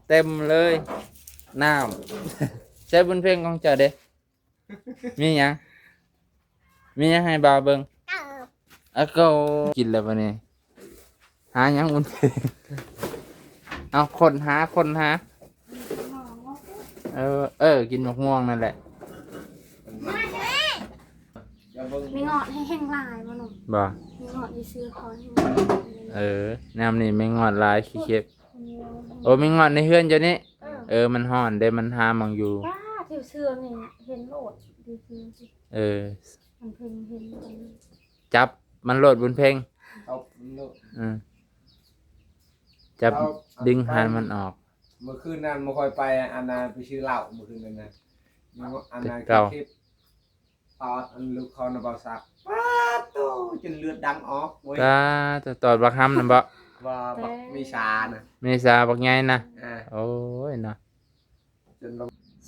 ເຕັມເລີຍນ້ຳ. ໃຊ້ບຸນເພັງຂອງເຈົ້າເດ້ ມີຫຍັງ? ມີຫຍັງໃຫ້ບ່າວເບິ່ງ? ເອີ ອາໂກ ກິນແລ້ວບັດນີ້ ຫາຫຍັງບຸນເພັງ? ເອົາ ຄົ້ນຫາ ຄົ້ນຫາ. ເອີ ເອີ ກິນໝາກມ່ວງນັ້ນແຫຼະ. ແມ່ງອດແຮງຫຼາຍບໍ່ໜຸ່ມ? ບໍ່ ແມ່ງອດຢູ່ຊື່ຄອນແຮງຫຼາຍ. ເອີ ຍາມນີ້ແມ່ງອດຫຼາຍ ຂີ້ເຂັບ. ໂອ້ ແມ່ງອດໃນເຮືອນເຈົ້ານີ້. ເອີ ເອີ ມັນຮ້ອນເດ້ ມັນຫາໝ່ອງຢູ່. ປ້າ ທິວເຊື່ອງນີ້ເຫັນໂລດ ດີຄື. ເອີ ມັນເພິ່ງເຫັນກັນ. ຈັບມັນໂລດບຸນເພັງ. ເອົາໂລດ. ເອີ ຈັບ ເອົາ ດຶງ ອັນ ຫາມັນອອກ. ມື້ຄືນນັ້ນບໍ່ຄ່ອຍໄປ ອັນນ່າ ໄປຊື້ເຫຼົ້າມື້ຄືນນັ້ນນະ. ອັນນ່າ ຄືເກັບ ຕອດອັນລູກເຂົານະ ເບົາສັກ. ປາດໂຕ ຈົນເລືອດດັງອອກເວີຍ. ປາດໂຕ ຕອດບັກຮຳນັ້ນບໍ່? ວ່າບັກເມສານະ. ເມສາບັກໃຫຍ່ນະ. ເອີ ໂອ້ຍເນາະ ຈົນ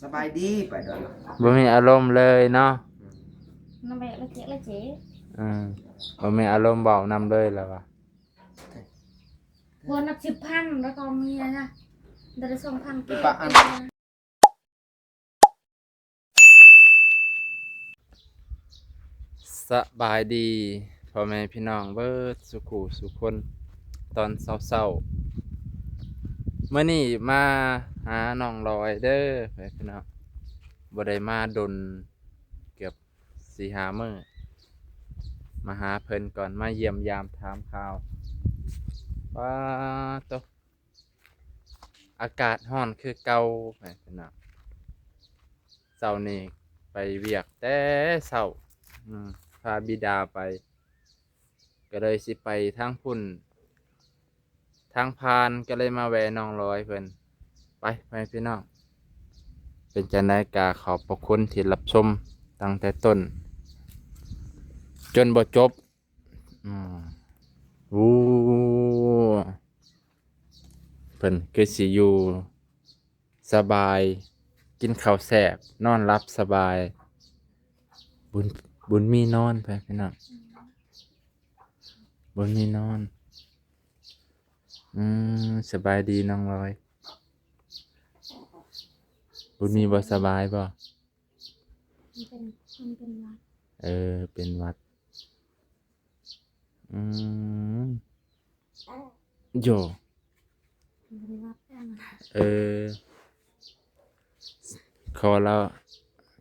ສະບາຍດີ ໄປດອນ ບໍ່ມີອາລົມເລີຍເນາະ. ອືມ ນຳແບະລະເຈລະເຈ. ອືມ ບໍ່ມີອາລົມເວົ້ານຳເລີຍລະວ່າ. ຜົວນັບສິບພັນ ແລ້ວກໍເມຍນະ ໄດ້ສອງພັນເກັບ. ສະບາຍດີພໍ່ແມ່ພີ່ນ້ອງເບິດສູ່ຄູ່ສູ່ຄົນ ຕອນເຊົ້າໆ. ມື້ນີ້ມາຫານ້ອງລອຍເດີພີ່ນ້ອງ ບໍ່ໄດ້ມາດົນ ເກືອບສີ່ຫ້າມື້ ມາຫາເພິ່ນກ່ອນ ມາຢ້ຽມຢາມຖາມຂ່າວ. ປາດໂຕ ອາກາດຮ້ອນຄືເກົ່າ ເພິ່ນວ່າ. ເຊົ້ານີ້ໄປວຽກແຕ່ເຊົ້າ ອືມ ພາບິດາໄປ ກໍເລີຍຊິໄປທາງພຸ້ນ ທາງຜ່ານ ກໍເລີຍມາແວ່ນ້ອງລອຍເພິ່ນ. ໄປ ໄປພີ່ນ້ອງ ເປັນຈັ່ງໃດກໍຂອບພະຄຸນທີ່ຮັບຊົມຕັ້ງແຕ່ຕົ້ນຈົນບໍ່ຈົບ. ອືມ ໂອ້ ເພິ່ນຄືຊິຢູ່ສະບາຍ ກິນເຂົ້າແຊບ ນອນຫຼັບສະບາຍ. ບຸນ ບຸນມີນອນໄປພີ່ນ້ອງ ບຸນມີນອນ. ອືມ ສະບາຍດີນ້ອງລອຍ. ບຸນມີບໍ່ສະບາຍບໍ່? ມັນເປັນ ມັນເປັນຫວັດ. ເອີ ເປັນຫວັດ. ອືມ ໂຢ ມັນເປັນຫວັດ. ເອີ ຄໍລາວ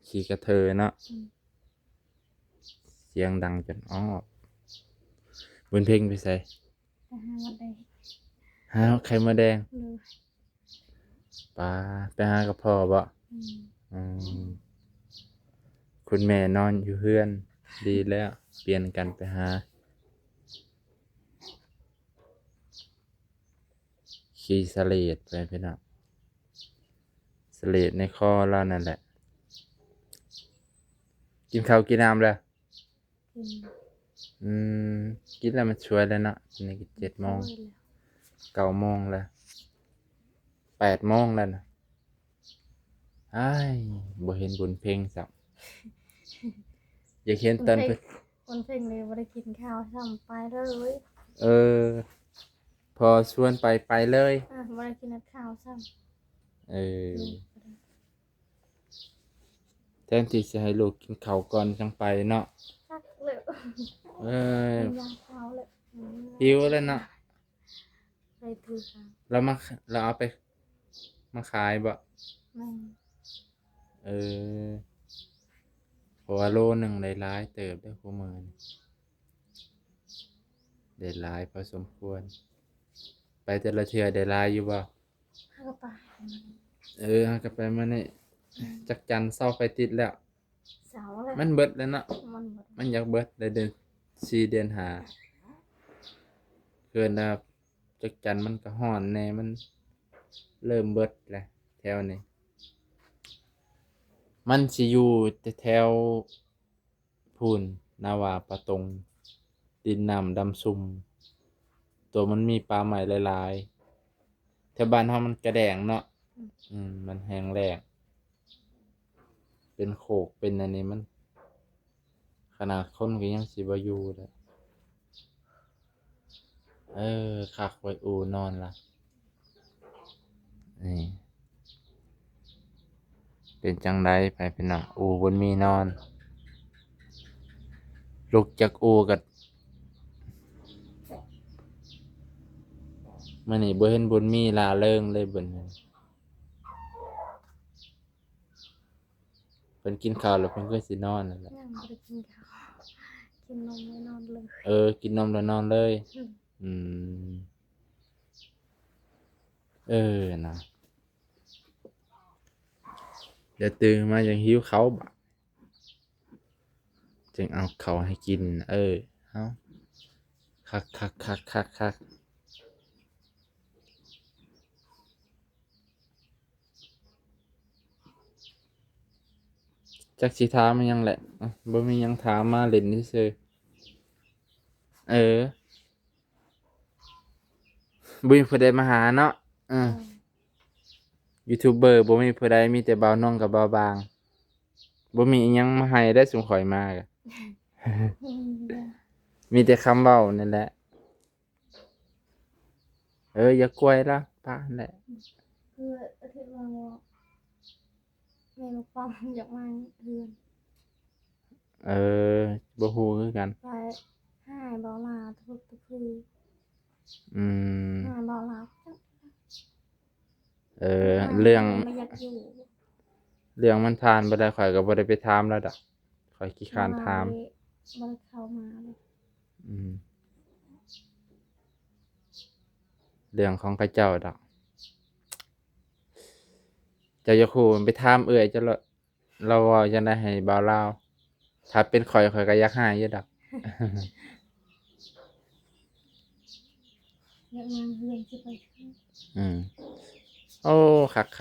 ຂີ້ກະເທີເນາະ. ອືມ ສຽງດັງຈົນອອກ. ບຸນເພັງໄປໃສ? ໄປຫາມົດແດງ ຫາໄຂ່ມົດແດງ. ໂດຍ. ປາ ໄປຫາກັບພໍ່ບໍ່? ອືມ ອືມ ຄຸນແມ່ນອນຢູ່ເຮືອນ ດີແລ້ວ ປ່ຽນກັນໄປຫາ. ຂີ້ສະເຫຼດໄປພີ່ນ້ອງ ສະເຫຼດໃນຄໍລາວນັ້ນແຫຼະ. ກິນເຂົ້າກິນນ້ຳແລ້ວ? ກິນ. ອືມ ກິນແລ້ວມັນສວຍແລ້ວເນາະ. ນີ້ກໍເຈັດໂມງ ສວຍແລ້ວ ເກົ້າໂມງແລ້ວ ແປດໂມງແລ້ວນະ. ອ້າຍ ບໍ່ເຫັນບຸນເພັງຊ້ຳ. ຢາກເຫັນຕອນເພິ່ນ ບຸນເພັງ ບຸນເພັງເລີຍບໍ່ໄດ້ກິນເຂົ້າຊ້ຳ ໄປເລີຍ. ເອີ ພໍ່ຊວນໄປ ໄປເລີຍ. ເອີ ບໍ່ໄດ້ກິນເຂົ້າຊ້ຳ. ເອີ ແທນທີ່ຊິໃຫ້ລູກກິນເຂົ້າກ່ອນຈັ່ງໄປເນາະ. ຈັກແລ້ວ. ເອີ ກິນຢ່າງເຂົ້າແລ້ວ. ອືມ ຫິວແລ້ວເນາະ. ໄປຖືກ ລາວມາ ລາວເອົາໄປ ມາຂາຍບໍ່? ແມ່ນ. ເອີ ເພາະວ່າໂລໜຶ່ງໄດ້ຫຼາຍເຕີບເດີ ຄູ່ມື້ນີ້ ໄດ້ຫຼາຍພໍສົມຄວນ. ໄປແຕ່ລະເທື່ອໄດ້ຫຼາຍຢູ່ບໍ່? ເຮົາກໍໄປ ເອີ ເຮົາກໍໄປມື້ນີ້. ອືມ ຈັກຈັນເສົາໄຟຕິດແລ້ວ. ເສົາແລ້ວ ມັນເບິດແລ້ວເນາະ. ມັນເບິດ ມັນຢາກເບິດແລ້ວ ເດືອນສີ່ ເດືອນຫ້າ ເກີນແລ້ວ. ຈັກຈັນມັນກໍຮ້ອນແດ່ ມັນເລີ່ມເບິດແລ້ວແຖວນີ້. ມັນຊິຢູ່ແຖວໆ ພຸ້ນ ນາວາ ປາຕົງ ດິນນ້ຳດຳຊຸ່ມ ຕົວມັນມີປ່າໄມ້ຫຼາຍໆ. ແຖວບ້ານເຮົາມັນກະແດງເນາະ. ອືມ ອືມ ມັນແຫ້ງແລ້ງ ເປັນໂຄກເປັນອັນນີ້ ມັນ ຂະໜາດຄົນກໍຍັງຊິບໍ່ຢູ່ແຫຼະ. ເອີ ຄັກເວີຍ ໂອ້ ນອນລະ. ນີ້ ເປັນຈັ່ງໃດ ໄປພີ່ນ້ອງ ອູ່ບຸນມີນອນ ລຸກຈາກອູ່ກໍ ມື້ນີ້ບໍ່ເຫັນບຸນມີລ່າເລີງເລີຍ ບຸນ ເພິ່ນກິນເຂົ້າແລ້ວເພິ່ນຄືຊິນອນນັ້ນແຫຼະ. ຍັງບໍ່ໄດ້ກິນເຂົ້າ ກິນນົມແລ້ວນອນເລີຍ. ເອີ ກິນນົມແລ້ວນອນເລີຍ. ອືມ ອືມ ເອີ ນະ ດຽວຕື່ນມາຍັງຫິວເຂົ້າບາດ ຈຶ່ງເອົາເຂົ້າໃຫ້ກິນ. ເອີ ເອົາ ຄັກໆໆໆໆ. ຈັກຊິຖາມອີ່ຫຍັງແຫຼະ ອະ ບໍ່ມີຫຍັງຖາມ ມາຫຼິ້ນຊື່ໆ. ເອີ ບໍ່ມີຜູ້ໃດມາຫາເນາະ. ເອີ ເອີ ຢູທູບເບີບໍ່ມີຜູ້ໃດ ມີແຕ່ບ່າວນົງກັບບ່າວບາງ. ບໍ່ມີອີ່ຫຍັງມາໃຫ້ໄດ້ ຊຸມຂ້ອຍມາກະ ມີແຕ່ຄຳເວົ້ານັ້ນແຫຼະ. ເອີ ຢ່າກວຍລະ ປະຫັ້ນແຫຼະ. ຄືອາທິດວ່າ ແມ່ລູກປ້ອມຢາກມາເຮືອນ. ເອີ ບໍ່ຮູ້ຄືກັນ ໄປຫາບ່າວລາວທຸກໆຄື. ອືມ ຫາບ່າວລາວ. ເອີ ເລື່ອງ ເລື່ອງມັນຜ່ານໄປແລ້ວ ຂ້ອຍກໍບໍ່ໄດ້ໄປຖາມລາວດອກ ຂ້ອຍຂີ້ຄ້ານຖາມ. ບໍ່ໄດ້ ບໍ່ໄດ້ເຂົ້າມາເລີຍ. ອືມ ເລື່ອງຂອງເຂົາເຈົ້າດອກ. ເຈົ້າຢາກຮູ້ໄປຖາມເອື້ອຍເຈົ້າໂລດ. ລາວເວົ້າຈັ່ງໃດໃຫ້ບ່າວລາວ? ຖ້າເປັນຂ້ອຍ ຂ້ອຍກໍຢາກຮ້າຍຢູ່ດອກ. ຢາກມາເຮືອນຊິໄປ. ອືມ ໂອ້ ຄັກໆໆ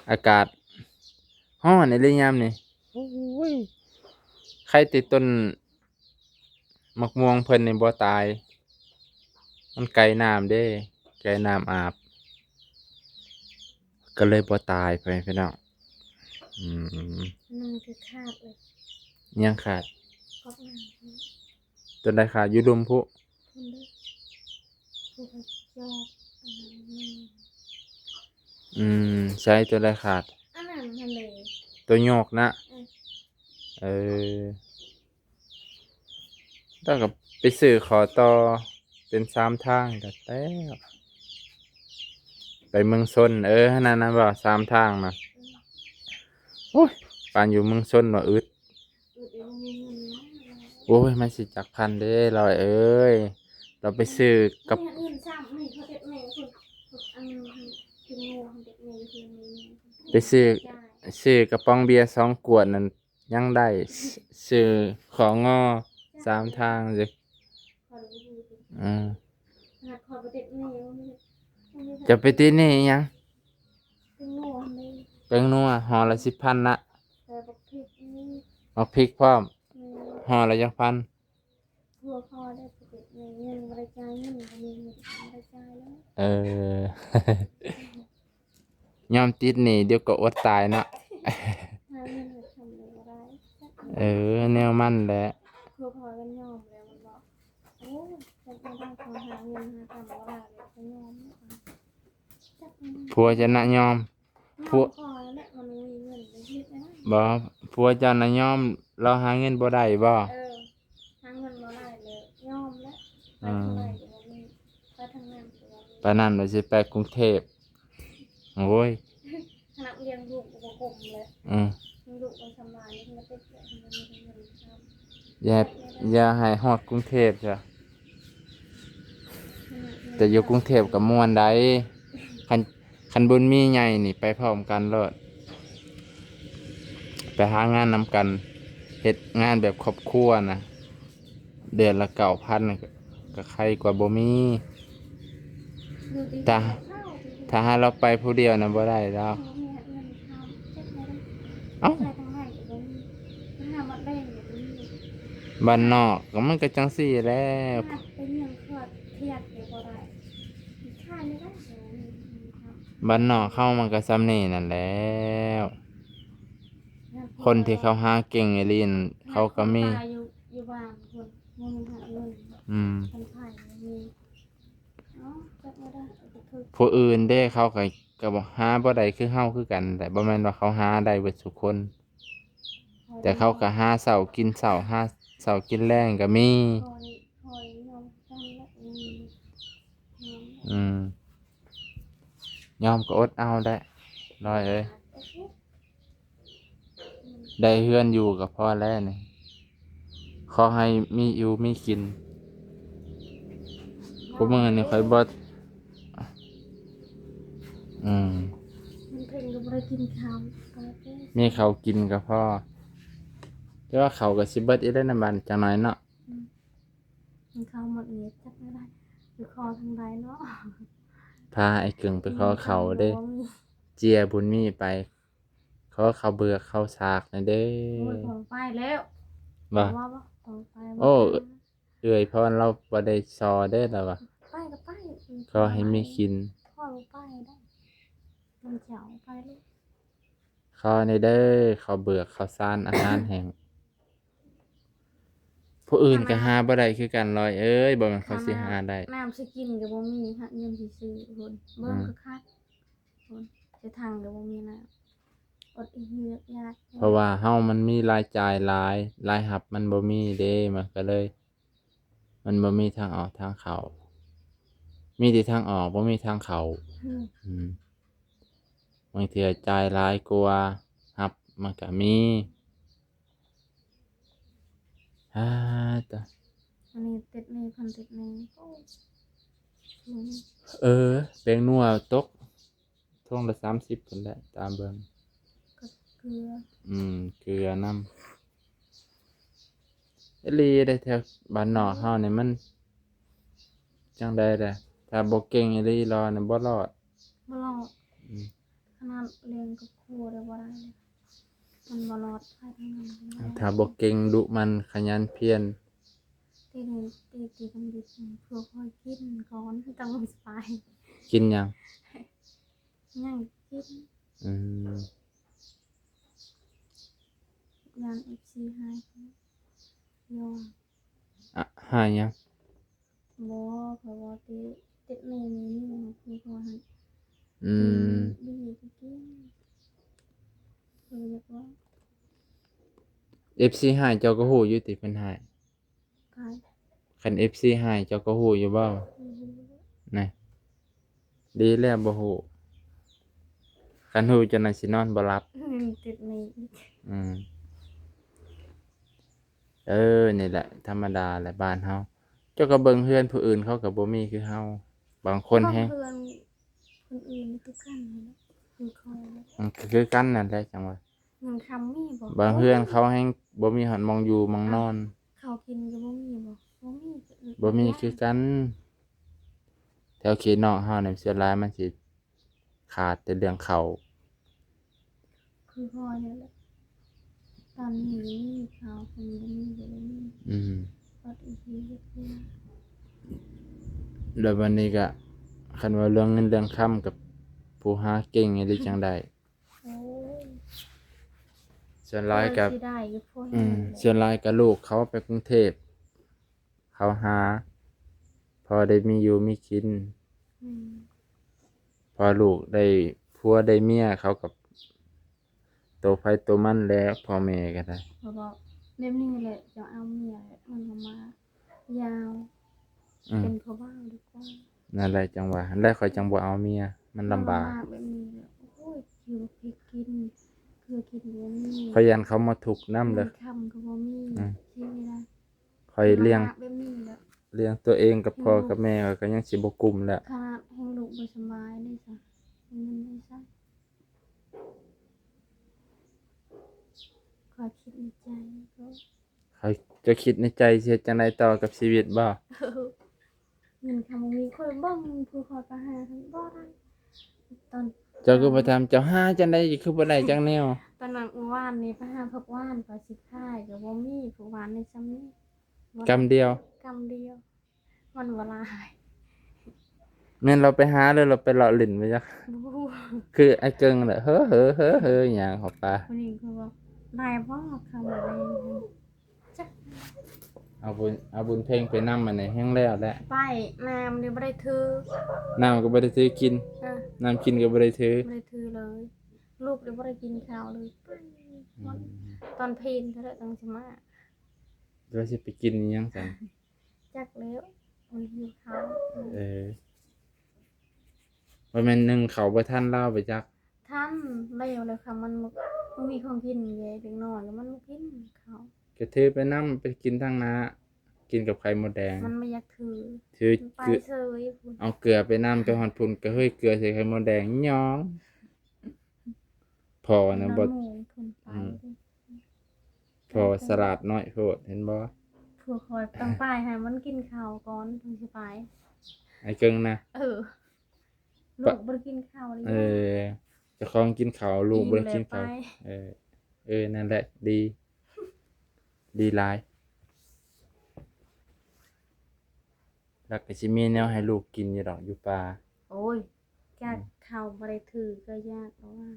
ໆ ອາກາດຮ້ອນອີ່ຫຼີຍາມນີ້. ໂອ້ຍ ໄຄແຕ່ຕົ້ນ ໝາກມ່ວງເພິ່ນນີ້ບໍ່ຕາຍ ມັນໃກ້ນ້ຳເດ້ ໃກ້ນ້ຳອາບ ກໍເລີຍບໍ່ຕາຍ ພໍ່ແມ່ພີ່ນ້ອງ. ອືມ ມັນຄືຂາດເລີຍ. ຫຍັງຂາດ? ກອກນ້ຳ. ຕົວໃດຂາດ? ຢູ່ລຸ່ມພຸ້ນ. ພຸ້ນເດ້ ຜູ້ເຂົາຈອກອັນນັ້ນມາ. ອືມ ໃສ ຕົວໃດຂາດ? ອັນນັ້ນຫັ້ນເດ້ ຕົວໂຍກນະ. ເອີ ເອີ. ແລ້ວກໍໄປຊື້ຂໍຕໍ່ເປັນສາມທາງກໍແລ້ວ ໄປເມືອງຊົນ. ເອີ ຫັ້ນນະ ນັ້ນບໍ່ ສາມທາງນະ. ໂອ້ຍ ປານຢູ່ເມືອງຊົນວ່າອຶດ. ອຶດ ບໍ່ມີເງິນນະ. ໂອ້ຍ ມັນຊິຈັກພັນເດ້ ລອຍເອີຍ. ລາວໄປຊື້ກັບ ແມ່ນອື່ນຊ້ຳ ນີ້ເຂົາເຮັດແມ່ພຸ້ນ ອັນນັ້ນ ກິນງວເຮັດແມ່ຢູ່ເຮືອນນີ້. ໄປຊື້ ຊື້ກະປ໋ອງເບຍສອງຂວດນັ້ນ ຍັງໄດ້ ຊື້ ຂໍງໍສາມທາງຢູ່. ເອີ ເຈົ້າໄປຕິດໜີ້ຫຍັງ? ແປ້ງນົວຫັ້ນເດ້ ແປ້ງນົວຫໍ່ລະສິບພັນນະ. ແລ້ວບັກພິກນີ້ ບັກພິກພ້ອມ. ແມ່ນ ຫໍ່ລະຈັກພັນ? ຫົວພໍໄດ້ ເງິນບໍ່ໄດ້ຈ່າຍ ເງິນບໍ່ມີ ເງິນບໍ່ໄດ້ຈ່າຍແລ້ວ. ເອີ ຍອມຕິດໜີ້ ດຽວກໍອົດຕາຍເນາະ. ຫາເງິນໄປທຳບໍ່ໄດ້. ເອີ ແນວມັນແຫຼະ. ຄືພໍກໍຍອມແລ້ວ ມັນບອກ ໂອ້ຍ ຈັກບໍ່ໄດ້ ຂໍຫາເງິນຫາຄຳບໍ່ໄດ້ ກໍຍອມ. ຜົວຈະນະຍອມ ຍອມ ຜົວ ພໍແຫຼະ ມັນມີເງິນໄປເຮັດແນວນັ້ນ. ບໍ່ ຜົວເຈົ້ານະຍອມ ລາວຫາເງິນບໍ່ໄດ້ບໍ່? ເອີ. ຫາເງິນບໍ່ໄດ້ເລີຍ ຍອມແລ້ວ. ອືມ ໄປທາງໃດກໍບໍ່ມີ ໄປທາງນັ້ນກໍບໍ່ມີ. ໄປນັ້ນ ວ່າຊິໄປກຸງເທບ. ໂອ້ຍ ຂະໜາດລ້ຽງລູກກໍບໍ່ກຸ້ມເລີຍ. ອືມ ລ້ຽງລູກກໍສຳບາຍ ຍັງມາຕິດເຊື້ອ ຍັງບໍ່ມີເງິນ. ຢ່າ ຢ່າໃຫ້ຮອດກຸງເທບຊະ. ແຕ່ຢູ່ກຸງເທບກໍມ່ວນໃດ໋ ຄັນ ຄັນບຸນມີໃຫຍ່ນີ້ໄປພ້ອມກັນໂລດ ໄປຫາງານນຳກັນ ເຮັດງານແບບຄອບຄົວນະ ເດືອນລະເກົ້າພັນ ກໍ ກໍໄຄກວ່າບໍ່ມີ. ຖ້າ ຖ້າໃຫ້ລາວໄປຜູ້ດຽວນະບໍ່ໄດ້ດອກ. ເອົ້າ ບ້ານນອກກໍມັນກໍຈັ່ງຊີ້ແຫຼະ. ບ້ານນອກເຮົາມັນກໍຊ່ຳນີ້ນັ້ນແຫຼ້ວ. ຄົນທີ່ເຂົາຫາເກັ່ງອີ່ຫຼີນັ້ນ ເຂົາກໍມີ. ຢູ່ ຢູ່ບ້ານພຸ້ນ ຍັງມີຫາເງິນ. ອືມ ຄັນໄຜມີ ເອົາ ຈັກບໍ່ໄດ້ ເອົາໄປ ຜູ້ອື່ນເດ້ ເຂົາກໍ ກໍບໍ່ ຫາບໍ່ໄດ້ຄືເຮົາຄືກັນແຫຼະ ບໍ່ແມ່ນວ່າເຂົາຫາໄດ້ເບິດທຸກຄົນ ແຕ່ເຂົາກໍຫາເຊົ້າກິນເຊົ້າ ຫາເຊົ້າກິນແລງກໍມີ. ອືມ ຍອມກໍອົດເອົາໄດ້ ລອຍເອີຍ. ໄດ້ເຮືອນຢູ່ກໍພໍແລ້ວນີ້ ຂໍໃຫ້ມີຢູ່ມີກິນ. ຄຸມື້ນີ້ຂ້ອຍບໍ່ ອືມ ມັນເພິ່ນກໍບໍ່ໄດ້ກິນເຂົ້າ ມີເຂົ້າກິນກໍພໍ ແຕ່ວ່າເຂົ້າກໍຊິເບິດອີກແລ້ວນະ ບາດຈັກໜ້ອຍເນາະ. ອືມ ມັນເຂົ້າໝົດນີ້ຈັກແນວໃດ ໄປຂໍທາງໃດເນາະ ພາໄອ້ເກິ່ງໄປຂໍເຂົ້າເດ້ ເຈົ້ຍບຸນມີໄປ ຂໍເຂົ້າເບືອກເຂົ້າສາກແດ່ເດີ. ໂອ້ຍ ຂໍໄປແລ້ວ ບໍ່ ບໍ່ ຂໍໄປ ໂອ້ ເອື້ອຍພອນລາວບໍ່ໄດ້ສໍເດີ ລາວວ່າ ໄປກໍໄປ ຂໍໃຫ້ມີກິນ ຂໍໄປໄດ້ ມັນເຈົ້າໄປເລີຍ ຂໍແດ່ເດີ ເຂົ້າເບືອກ ເຂົ້າສານ ອາຫານແຫ້ງ ຜູ້ອື່ນກໍຫາບໍ່ໄດ້ຄືກັນ ລອຍເອີຍ ບໍ່ແມ່ນເຂົາຊິຫາໄດ້ ນ້ຳຊິກິນກໍບໍ່ມີ ຫາເງິນຊິຊື້ພຸ້ນ ເບິ່ງ ອືມ ຄັກໆ ພຸ້ນ ໃສ່ຖັງກໍບໍ່ມີນ້ຳ ອົດອີກຢູ່ຢາກ ເພາະວ່າເຮົາມັນມີລາຍຈ່າຍຫຼາຍ ລາຍຮັບມັນບໍ່ມີເດ້ ມັນກໍເລີຍ ມັນບໍ່ມີທາງອອກທາງເຂົ້າ ມີແຕ່ທາງອອກ ບໍ່ມີທາງເຂົ້າ. ອືມ ອືມ ບາງເທື່ອຈ່າຍຫຼາຍກວ່າຮັບມັນກໍມີ. ອາ ຕາ ອັນນີ້ຕິດໜີ້ ເພິ່ນຕິດໜີ້ ໂອ້ຍ ເອີ ແປ້ງນົວຕົກ ຖົງລະສາມສິບພຸ້ນແຫຼະ ຕາມເບິ່ງ ກັບເກືອ ອືມ ເກືອນຳ ອີ່ຫຼີເດ້ ແຖວບ້ານນອກເຮົານີ້ມັນຈັ່ງໃດແດ່ ຖ້າບໍ່ເກັ່ງອີ່ຫຼີ ລອຍນີ້ບໍ່ລອດ ບໍ່ລອດ ອືມ ຂະໜາດລ້ຽງກັບຄົວໄດ້ບໍ່ໄດ້ ມັນບໍ່ລອດໃຜທັງນັ້ນ ຖ້າບໍ່ເກັ່ງ ດຸໝັ່ນ ຂະຫຍັນພຽນ ຕີນີ້ ຕີ ຕີກັນດິດ ເພື່ອຄ່ອຍກິນກ່ອນ ຈັ່ງສະບາຍ ກິນຫຍັງ? ຍັງກິນ ອືມ ຢ້ານເອັຟຊີຫາຍ ຍ້ອນ ອະ ຫາຍຫຍັງ? ບໍ່ ເພາະວ່າຕິ ຕິດໜີ້ນີ້ ຄືເຂົາໃຫ້ ອືມ ດີກໍກິນ ເຂົາຢາກວ່າ ເອັຟຊີຫາຍ ເຈົ້າກໍຮູ້ຢູ່ຕິເພິ່ນຫາຍ? ໃຜ? ຄັນເອັຟຊີຫາຍ ເຈົ້າກໍຮູ້ຢູ່ບໍ່? ອືມ ນະ ດີແລ້ວບໍ່ຮູ້ ຄັນຮູ້ຈັ່ງໃດຊິນອນບໍ່ຫຼັບ ອືມ ຕິດໜີ້ ອືມ ເອີ ນີ້ແຫຼະ ທຳມະດາແຫຼະບ້ານເຮົາ ເຈົ້າກໍເບິ່ງເຮືອນຜູ້ອື່ນເຂົາກໍບໍ່ມີຄືເຮົາ ບາງຄົນແຮງ ເຮືອນຄົນອື່ນຄືກັນນັ້ນແຫຼະ ຄືເຂົາ ມັນຄືກັນນັ້ນແຫຼະ ຈັ່ງວ່າ ເງິນຄຳມີບໍ່? ບາງເຮືອນເຂົາແຮງບໍ່ມີຮອດໝ່ອງຢູ່ໝ່ອງນອນ ເຂົ້າກິນກໍບໍ່ມີບໍ່? ບໍ່ມີ ບໍ່ມີຄືກັນ ແຖວເຂດນອກເຮົານີ້ ສ່ວນຫຼາຍມັນຊິຂາດແຕ່ເລື່ອງເຂົ້າ ຄືພໍ່ນີ້ແຫຼະ ຕອນນີ້ມີເຂົ້າ ຄັນບໍ່ມີກໍບໍ່ມີ ອືມ ອດອີກ ແລ້ວບັດນີ້ກະ ຄັນວ່າເລື່ອງເງິນເລື່ອງຄຳ ກັບຜູ້ຫາເກັ່ງອີ່ຫຼີຈັ່ງໄດ້ ໂອ້ຍ ສ່ວນຫຼາຍກໍ ເອີ ຊິໄດ້ຢູ່ພຸ້ນ ອືມ ແຫຼະ ສ່ວນຫຼາຍກໍລູກເຂົາໄປກຸງເທບ ເຂົາຫາ ພໍໄດ້ມີຢູ່ມີກິນ ອືມ ພໍລູກໄດ້ຜົວໄດ້ເມຍ ເຂົາກໍໂຕໃຜໂຕມັນແຫຼະ ພໍ່ແມ່ກໍໄດ້ ເຂົາບອກແບບນີ້ແຫຼະ ເຈົ້າເອົາເມຍແຫຼະ ມັນກໍມາ ຍາວ ອືມ ເປັນຜູ້ບ່າວດີກວ່າ ນັ້ນແຫຼະ ຈັ່ງວ່າ ຫັ້ນແຫຼະ ຂ້ອຍຈັ່ງບໍ່ເອົາເມຍ ມັນລຳບາກ ລຳບາກແບບນີ້ແຫຼະ ໂອ້ຍ ຫິວພິກກິນ ເກືອກິນບໍ່ມີ ຂ້ອຍຢ້ານເຂົາມາທຸກນຳເລີຍ ເງິນຄຳກໍບໍ່ມີ ອືມ ຊິໄດ້ ຂ້ອຍລ້ຽງ ລຳບາກແບບນີ້ແຫຼະ ລ້ຽງຕົວເອງກັບພໍ່ກັບແມ່ ຂ້ອຍກໍຍັງຊິບໍ່ກຸ້ມແລ້ວ ຂະໜາດແຮງລູກບໍ່ສະບາຍເດ້ຊະ ເງິນໄດ້ໃຊ້ ຂ້ອຍຄິດໃນໃຈ ຂ້ອຍ ເຈົ້າຄິດໃນໃຈຊິເຮັດຈັ່ງໃດຕໍ່ກັບຊີວິດບໍ່? ເງິນຄຳບໍ່ມີ ຂ້ອຍເບິ່ງຜູ້ຂ້ອຍໄປຫາບໍ່ໄດ້ ຕອນ ເຈົ້າຄືບໍ່ຖາມ ເຈົ້າຫາຈັ່ງໃດຄືບໍ່ໄດ້ຈັກແນວ? ຕອນນັ້ນມື້ວານນີ້ໄປຫາຜັກຫວານ ຂ້ອຍຊິຂາຍກໍບໍ່ມີ ຜັກຫວານນີ້ຊ່ຳນີ້ ກຳດຽວ ກຳດຽວ ມັນບໍ່ຫຼາຍ ແມ່ນລາວໄປຫາ ຫຼືລາວໄປເລາະຫຼິ້ນໄປຈັກ ບໍ່ຮູ້ ຄືໄອ້ເກິ່ງແຫຼະ ເຮີໆໆໆ ຫຍັງຂອງປາ ຜູ້ນີ້ຄືວ່າ ໄດ້ບໍ່ ຄຳວ່າໄດ້ ຈັກ ເອົາບຸນ ເອົາບຸນເພັງໄປນຳ ອັນນີ້ແຮງແລ້ວແຫຼະ. ໄປ ນ້ຳນີ້ບໍ່ໄດ້ຖື ນ້ຳກໍບໍ່ໄດ້ຖືກິນ ເອີ ນ້ຳກິນກໍບໍ່ໄດ້ຖື ບໍ່ໄດ້ຖືເລີຍ. ລູກນີ້ບໍ່ໄດ້ກິນເຂົ້າເລີຍ ອືມ ຕອນເພນເທົ່າໃດຈັ່ງຊິມາ ແລ້ວຊິໄປກິນອີ່ຫຍັງຊັ້ນ? ຈັກແລ້ວ ມັນຫິວເຂົ້າ. ເອີ ບໍ່ແມ່ນໜຶ້ງເຂົ້າບໍ່ທັນລາວໄປຈັກ? ທັນແລ້ວ ແລ້ວຄ່ະ ມັນບໍ່ ມັນມີຂອງກິນເດ້ ເດັກນ້ອຍມັນບໍ່ກິນເຂົ້າ. ກະຖືໄປນຳ ໄປກິນທາງໜ້າ ກິນກັບໄຂ່ມົດແດງ. ມັນບໍ່ຢາກຖື ຖື ມັນໄປເຊີຍພຸ້ນ ເອົາເກືອໄປນຳ ໄປຮອດພຸ້ນກະເຮີ້ຍເກືອໃສ່ໄຂ່ມົດແດງ ຫຍອງ. ພໍ່ນະ ບໍ່ ອືມ ພໍ່ສະຫຼາດນ້ອຍໂພດ ເຫັນບໍ່? ຜູ້ຂ້ອຍຕ້ອງໄປໃຫ້ມັນກິນເຂົ້າກ່ອນ ຈຶ່ງຊິໄປ. ອ້າຍເກິ່ງນະ? ເອີ ລູກບໍ່ໄດ້ກິນເຂົ້າເລີຍ. ເອີ ເຈົ້າຂອງກິນເຂົ້າ ລູກບໍ່ໄດ້ກິນເຂົ້າ. ເອີ ເອີ ນັ້ນແຫຼະ ດີ ດີຫຼາຍ. ແລ້ວກໍຊິມີແນວໃຫ້ລູກກິນຢູ່ດອກ ຢູ່ປ່າ. ໂອ້ຍ ຢາກ ອືມ ເຂົ້າບໍ່ໄດ້ຖືກໍຢາກແລ້ວວ່າ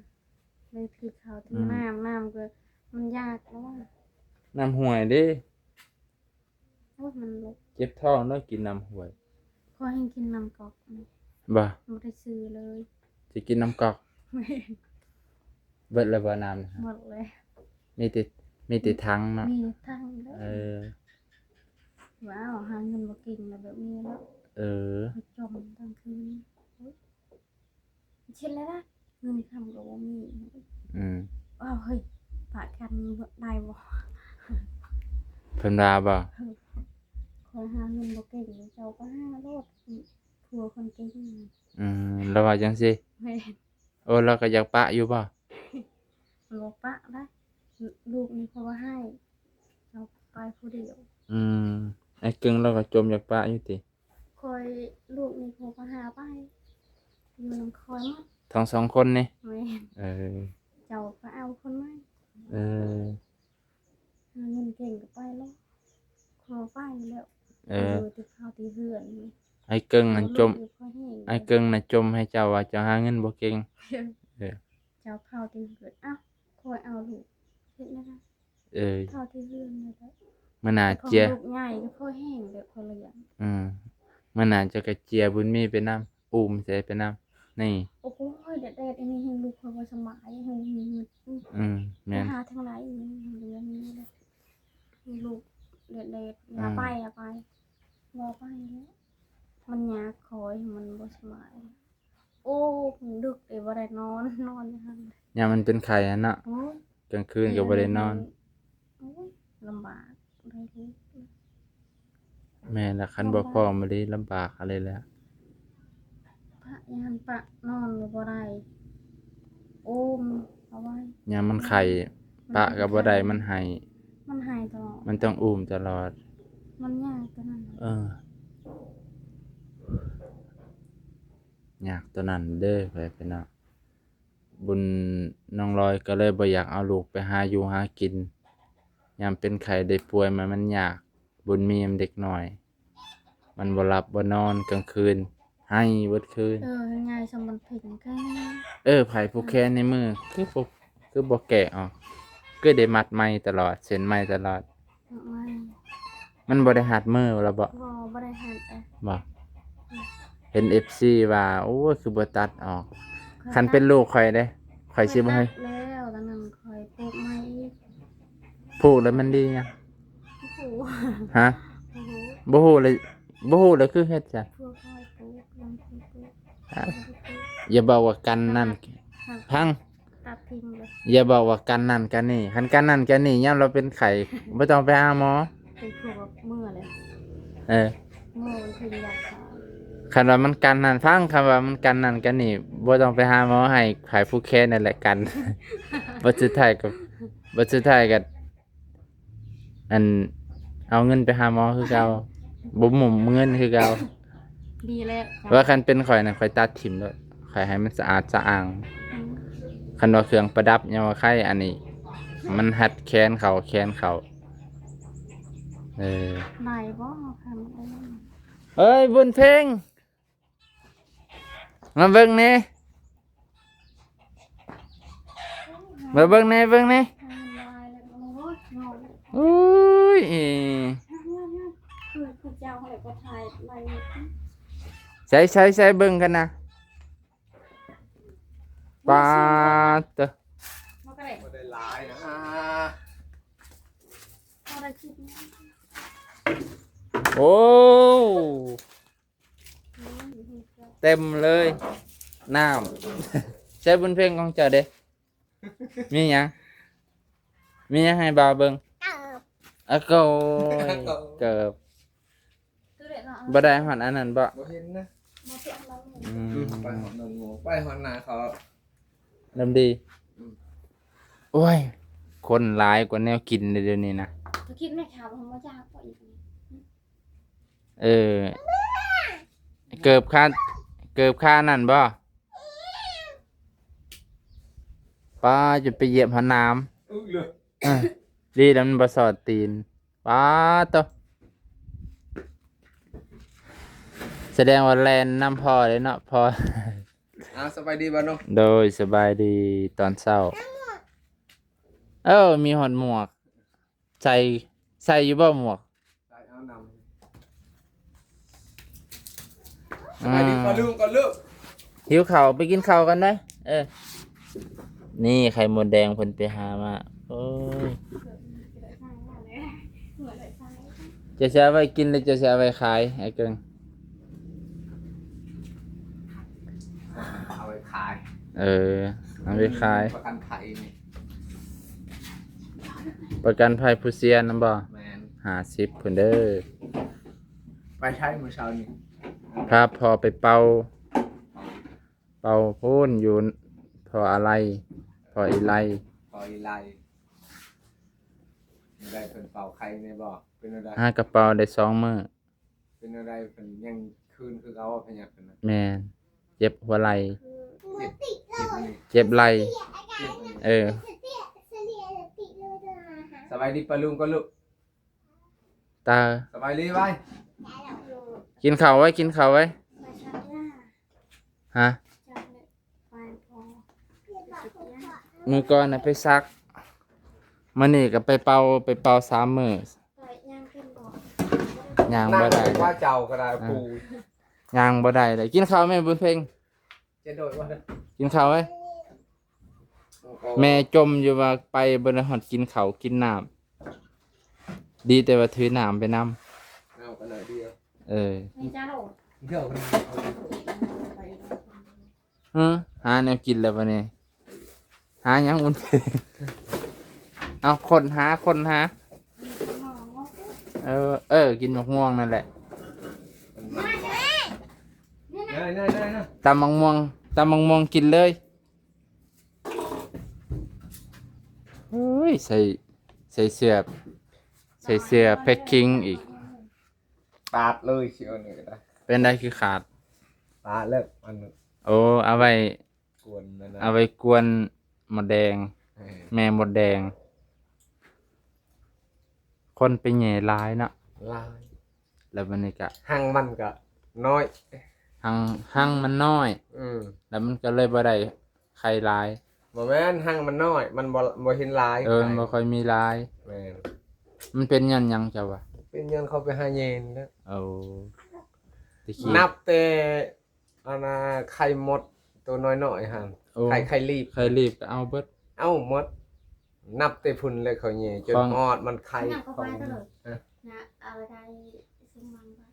ໄດ້ຖືເຂົ້າຖື ອືມ ນ້ຳ ນ້ຳກໍມັນຢາກແລ້ວວ່າ. ນ້ຳຫ້ວຍເດ້. ໂອ້ຍ ມັນລົກ ເຈັບທ້ອງເນາະ ກິນນ້ຳຫ້ວຍ. ຂ້ອຍແຮ່ງກິນນ້ຳກັອກ. ບໍ່ ບໍ່ໄດ້ຊື້ເລີຍ. ຊິກິນນ້ຳກັອກ? ແມ່ນ. ເບິດແລ້ວບໍ່ນ້ຳ? ໝົດແລ້ວ. ມີແຕ່ ມີແຕ່ຖັງເນາະ. ມີແຕ່ຖັງເດີ. ເອີ ວ້າວ ຫາເງິນບໍ່ເກັ່ງແລ້ວແບບນີ້ເນາະ. ເອີ ໄປຈົ່ມກາງຄືນ. ໂອ້ຍ ເຮັດແລ້ວນະ ເງິນຄຳກໍບໍ່ມີ. ອືມ ອ້າວ ເຮີ້ຍ ປະກັນໄດ້ບໍ່? ເພິ່ນວ່າບໍ່? ເອີ ຂ້ອຍຫາເງິນບໍ່ເກັ່ງ ເຈົ້າກໍຫາໂລດ ຜົວຄົນເກັ່ງ. ອືມ ລາວວ່າຈັ່ງຊີ້? ແມ່ນ. ໂອ້ ລາວກໍຢາກປະຢູ່ບໍ່? ບໍ່ປະໄດ໋ ລູກນີ້ເຂົາວ່າໃຫ້ເຈົ້າໄປຜູ້ດຽວ. ອືມ ອ້າຍເກິ່ງລາວກໍຈົ່ມຢາກປະຢູ່ຕິ? ຂ້ອຍ ລູກນີ້ເຂົາກໍຫາໄປ ຢູ່ນຳຂ້ອຍໝົດ ທັງສອງຄົນນີ້. ແມ່ນ. ເອີ ເຈົ້າໄປເອົາຄົນໃໝ່. ເອີ ຫາເງິນເກັ່ງກໍໄປແລ້ວ ຂໍໄປແລ້ວ. ເອີ ຢູ່ແຕ່ເຂົ້າແຕ່ເຮືອນ. ອ້າຍເກິ່ງນັ້ນຈົ່ມ ອ້າຍເກິ່ງນັ້ນຈົ່ມໃຫ້ເຈົ້າວ່າເຈົ້າຫາເງິນບໍ່ເກັ່ງ. ເອີ ເຈົ້າເຂົ້າແຕ່ເຮືອນ. ອ້າວ ຂ້ອຍເອົາລູກເຮັດແນວໃດ? ເອີ ເຂົ້າແຕ່ເຮືອນນັ້ນແຫຼະ. ມື້ໜ້າເຈ້ຍ ລູກໃຫຍ່ກໍພໍແຮງແລ້ວ ພໍລ້ຽງ. ອືມ ມື້ໜ້າເຈົ້າກໍເຈ້ຍບຸນມີໄປນຳ ອຸ້ມໃສ່ໄປນຳ. ນີ້ ໂອ້ຍ ແດດໆ ອັນນີ້ແຮ່ງລູກຂ້ອຍບໍ່ສະບາຍ ແຮ່ງມີເຫື່ອ. ອືມ ແມ່ນ. ຫາທາງໃດ ມີເຫື່ອມີເລີຍ ລູກແດດໆ. ອືມ ຢ່າໄປ ຢ່າໄປ ບໍ່ໄປແລ້ວ ມັນຍາກ ຂ້ອຍມັນບໍ່ສະບາຍ. ໂອ້ ດຶກເດ້ ບໍ່ໄດ້ນອນ ນອນຢູ່ຫັ້ນ. ຍາມມັນເປັນໄຂ້ຫັ້ນເນາະ. ໂອ້ຍ ກາງຄືນກໍບໍ່ໄດ້ນອນ. ໂອ້ຍ ລຳບາກໄດ້ລູກ. ແມ່ນລະ ຄັນບໍ່ພ້ອມອີ່ຫຼີ ລຳບາກອີ່ຫຼີແຫຼະ. ປະ ຍາມປະນອນກໍບໍ່ໄດ້ ໂອ້ມເອົາໄວ້. ຍາມມັນໄຂ້ ປະກໍບໍ່ໄດ້ ມັນໄຫ້ ມັນໄຫ້ຕະຫຼອດ ມັນຕ້ອງອຸ້ມຕະຫຼອດ. ມັນຍາກຕົວນັ້ນ. ເອີ ຍາກຕົວນັ້ນເດີ ພໍ່ແມ່ພີ່ນ້ອງ. ບຸນ ນ້ອງລອຍກໍເລີຍບໍ່ຢາກເອົາລູກໄປຫາຢູ່ຫາກິນ. ຍາມເປັນໄຂ້ໄດ້ປ່ວຍມາ ມັນຍາກ ບຸນມີນຳເດັກນ້ອຍ ມັນບໍ່ຫຼັບບໍ່ນອນກາງຄືນ ໄຫ້ເບິດຄືນ. ເອີ ໃຫຍ່ສ່ຳບັນເພັງແຄ່. ເອີ ໃຜຜູ້ແຂນໃນມື ຄືບໍ່ ຄືບໍ່ແກະອອກ ຄືໄດ້ມັດໃໝ່ຕະຫຼອດ ເສັ້ນໃໝ່ຕະຫຼອດ. ມັນບໍ່ໄດ້ຮັດມືລະບໍ? ບໍ່ ບໍ່ໄດ້ຮັດເດ້. ບໍ່ ອືມ ເຫັນເອັຟຊີວ່າ ໂອ້ຍ ຄືບໍ່ຕັດອອກ. ຄັນເປັນລູກຂ້ອຍເດ້ ຂ້ອຍຊິບໍ່ໃຫ້. ຕັດແລ້ວ ຕອນນັ້ນຂ້ອຍປູກໃໝ່ອີກ. ປູກແລ້ວມັນດີຫຍັງ? ບໍ່ຮູ້. ຮະ? ບໍ່ຮູ້. ບໍ່ຮູ້ເລີຍ ບໍ່ຮູ້ແລ້ວຄືເຮັດຊັ້ນ? ພວກຂ້ອຍປູກ ຍັງບໍ່ໄດ້ປູກ. ອ່ະ ຢ່າເວົ້າວ່າກັນນັ້ນ ພັງ ຕັດຖິ້ມເລີຍ. ຢ່າເວົ້າວ່າກັນນັ້ນກັນນີ້ ຄັນກັນນັ້ນກັນນີ້ ຍາມລາວເປັນໄຂ້ ບໍ່ຕ້ອງໄປຫາໝໍ. ເປັນພວກເມື່ອເລີຍ. ເອີ ເມື່ອມັນເປັນຢາຊາ. ຄັນວ່າມັນກັນນັ້ນ ຟັງ ຄັນວ່າມັນກັນນັ້ນກັນນີ້ ບໍ່ຕ້ອງໄປຫາໝໍ ໃຫ້ໃຜຜູ້ແຄນັ້ນແຫຼະກັນ. ບັດສຸດທ້າຍກໍ ບັດສຸດທ້າຍກໍ ອັນ ເອົາເງິນໄປຫາໝໍຄືເກົ່າ ບໍ່ໝຸ້ມເງິນຄືເກົ່າ. ດີແລ້ວ ວ່າຄັນເປັນຂ້ອຍນະ ຂ້ອຍຕັດຖິ້ມໂລດ ຂ້ອຍໃຫ້ມັນສະອາດສະອ້າງ. ອືມ ຄັນວ່າເຄື່ອງປະດັບຍັງວ່າໄຄ ອັນນີ້ມັນຮັດແຂນເຂົ້າ ແຂນເຂົ້າ. ເອີ ໄດ້ບໍ່? ເອີຍ ບຸນເພັງ ມາເບິ່ງແດ່ ມາເບິ່ງແດ່ ເບິ່ງແດ່. ໂອ້ຍ ໂອ້ຍ ເອີ ເຈົ້າເຮົາແລ້ວກໍຖ່າຍໄວ້ ໃສ່ ໃສ່ ໃສ່ເບິ່ງກັນນະ ປາດເຕີ ບໍ່ໄດ້ຫຼາຍນະ ພໍໄດ້ຄິດ ໂອ້ ເຕັມເລີຍ ນ້ຳ ໃສ່ບຸນເພັງຂອງເຈົ້າເດ້ ມີຫຍັງ ມີຫຍັງໃຫ້ບ່າວເບິ່ງ ເກີບ ອາໂກຍ ເກີບ ບໍ່ໄດ້ຮອດອັນນັ້ນບໍ່ ບໍ່ເຫັນນະ ອືມ ອືມ ໄປຮອດນັ້ນໝູ່ ໄປຮອດໜ້າເຂົາ ເລີ່ມດີ ອືມ ໂອ້ຍ ຄົນຫຼາຍກວ່າແນວກິນເດ້ ດຽວນີ້ນະ ກິນແມ່ຂາວບໍ່ຢາກບໍ່ອີກ ເອີ ເກີບຄາ ເກີບຄານັ້ນບໍ່ ປ້າ ຈົນໄປຢຽບຫາໜາມ ເອີ ດີແລ້ວມັນບໍ່ສອດຕີນ ປາດໂທ້ ສະແດງວ່າແລ່ນນຳພໍ່ເດ້ເນາະ ພໍ່ ອ້າວ ສະບາຍດີບ່າວນົກ ໂດຍ ສະບາຍດີຕອນເຊົ້າ ເອີ ມີຮອດໝວກ ໃສ່ ໃສ່ຢູ່ບໍ່ໝວກ ໃສ່ເອົານຳ ສະບາຍດີປ້າລຸງກ່ອນລູກ ຫິວເຂົ້າ ໄປກິນເຂົ້າກັນເດີ ເອີ ນີ້ໄຂ່ມົດແດງເພິ່ນໄປຫາມາ ໂອ້ຍ ເຈົ້າຊິເອົາໄວ້ກິນ ຫຼື ເຈົ້າຊິເອົາໄວ້ຂາຍ ອ້າຍເກີງ ເອົາໄວ້ຂາຍ ເອີ ເອົາໄວ້ຂາຍ ປະກັນໄພນີ້ ປະກັນໄພຜູ້ເສຍນຳບໍ່ ແມ່ນ ຫ້າສິບພຸ້ນເດີ ໄປໃສມື້ເຊົ້ານີ້ ພາພໍ່ໄປເປົ່າ ເປົ່າພຸ້ນຢູ່ທໍ່ອາໄລ ທໍ່ອີໄລ ພໍອີໄລ ແນວໃດເພິ່ນເປົ່າໄຄແດ່ບໍ່ ເປັນແນວໃດ ຫາກະເປົ່າໄດ້ສອງມື້ ເປັນແນວໃດເພິ່ນຍັງຄືນຄືເກົ່າ ພະຍາດເພິ່ນນະ ແມ່ນ ເຈັບຫົວໄຫຼ່ ເຈັບ ເຈັບອັນນີ້ ເຈັບໄຫຼ່ ເຈັບອັນນີ້ ເອີ ສະບາຍດີປ້າລຸງກ່ອນລູກ ຕາ ສະບາຍດີໄວ້ ກິນເຂົ້າໄວ້ ກິນເຂົ້າໄວ້ ຮະ ມື້ກ່ອນນະໄປສັກ ມື້ນີ້ກໍໄປເປົ່າ ໄປເປົ່າສາມມື້ ຍ່າງບໍ່ໄດ້ ວ່າເຈົ້າກໍໄດ້ ອ່າ ປູ ຍ່າງບໍ່ໄດ້ເລີຍ ກິນເຂົ້າແມ່ບຸນເພັງ ຈະໂດດວ່າ ກິນເຂົ້າເອີຍ ແມ່ຈົ່ມຢູ່ວ່າໄປບໍ່ໄດ້ຮອດກິນເຂົ້າກິນນ້ຳ ດີແຕ່ວ່າຖືນ້ຳໄປນຳ ເອົາກໍໜ້ອຍດຽວ ເອີ ແມ່ເຈົ້າ ດຽວ ຫື ຫາແນວກິນແລ້ວບັດນີ້ ຫາຫຍັງບຸນເພັງ ເອົາ ຄົ້ນຫາ ຄົ້ນຫາ ເອີ ເອີ ກິນໝາກມ່ວງນັ້ນແຫຼະ ຕຳໝາກມ່ວງ ຕຳໝາກມ່ວງກິນເລີຍ ໂອ້ຍ ໃສ່ ໃສ່ເສື້ອ ໃສ່ເສື້ອແພັກຄິງອີກ ຂາດເລີຍ ຊິເອົານີ້ກໍໄດ້ ເປັນໃດຄືຂາດ ຂາດແລ້ວ ອັນ ໂອ້ ເອົາໄວ້ ກວນນັ້ນນະ ເອົາໄວ້ກວນມົດແດງ ເອີ ແມ່ມົດແດງ ຄົນໄປແຫຍ່ຫຼາຍເນາະ ຫຼາຍ ແລ້ວບັດນີ້ກະ ຮັງມັນກະນ້ອຍ ຮັງ ຮັງມັນນ້ອຍ ອືມ ແລ້ວມັນກໍເລີຍບໍ່ໄດ້ໄຂ່ຫຼາຍ ບໍ່ແມ່ນ ຮັງມັນນ້ອຍ ມັນບໍ່ ບໍ່ເຫັນຫຼາຍ ເອີ ມັນບໍ່ຄ່ອຍມີຫຼາຍ ແມ່ນ ມັນເປັນຍ້ອນຫຍັງເຈົ້າວ່າ ເປັນຍ້ອນເຂົາໄປຫາແຫຍ່ນະ ໂອ້ ແຕ່ກີ້ ນັບແຕ່ ອັນນ່າ ໄຂ່ມົດໂຕນ້ອຍໆຫັ້ນ ໂອ້ ໄຂ່ ໄຂ່ລີບ ໄຂ່ລີບກໍເອົາເບິດ ເອົາໝົດ ນັບແຕ່ພຸ້ນແຫຼະເຂົາແຫຍ່ ຈົນຮອດມັນໄຂ່ ຂອງ ຂອງ ເອີ ນະ ເອົາໄດ້ສອງພັນບາດ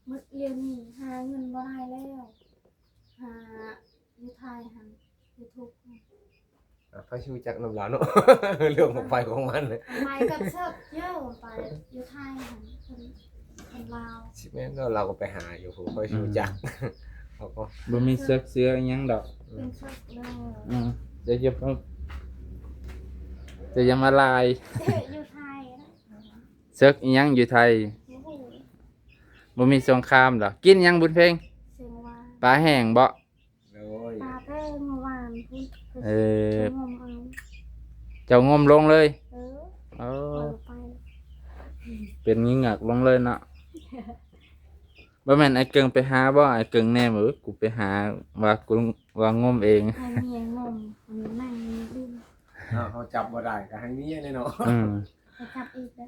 ໝົດລຽວນີ້ຫາເງິນບໍ່ໄດ້ແລ້ວ ຫາຢູ່ໄທຫັ້ນ ຢູທູບຫັ້ນ ອ່ະ ໃຜຊິຮູ້ຈັກນຳລາວເນາະ ເລື່ອງຂອງໃຜຂອງມັນ ໄປກັບເສິກເຢີ ໄປຢູ່ໄທຫັ້ນ ຄົນ ຄົນລາວ ຊິແມ່ນເນາະ ລາວກໍໄປຫາຢູ່ພຸ້ນ ໃຜຊິຮູ້ຈັກ ອືມ ເຮົາກໍ ບໍ່ມີເສິກເສືອອີ່ຫຍັງດອກ ເປັນເສິກເດີ ອືມ ຈະຢ່າ ຈະຢ່າມາລາຍ ຢູ່ໄທນະ ເສິກອີ່ຫຍັງຢູ່ໄທ ບໍ່ຮູ້ ບໍ່ມີສົງຄາມດອກ ກິນຫຍັງບຸນເພັງ ເຊິ່ງວ່າ ປາແຫ້ງບໍ? ໂດຍ ປາແຕ່ມື້ວານພຸ້ນ ເອີ ເພິ່ນງມເອົາ ເຈົ້າງົມລົງເລີຍ ເອີ ເອີ ເອົາໄປ ເປັນເງືອກລົງເລີຍເນາະ ບໍ່ແມ່ນອ້າຍເກີງໄປຫາບໍ? ອ້າຍເກີງແນມ ເອີ ກູໄປຫາວ່າ ກູວ່າງົມເອງ ໃຫ້ເມຍງົມ ອັນນີ້ນັ່ງຢູ່ດິນ ເຮົາ ເຮົາຈັບບໍ່ໄດ້ກໍໃຫ້ເມຍແຫຼະເນາະ ອືມ ໃຫ້ຈັບອີກເດ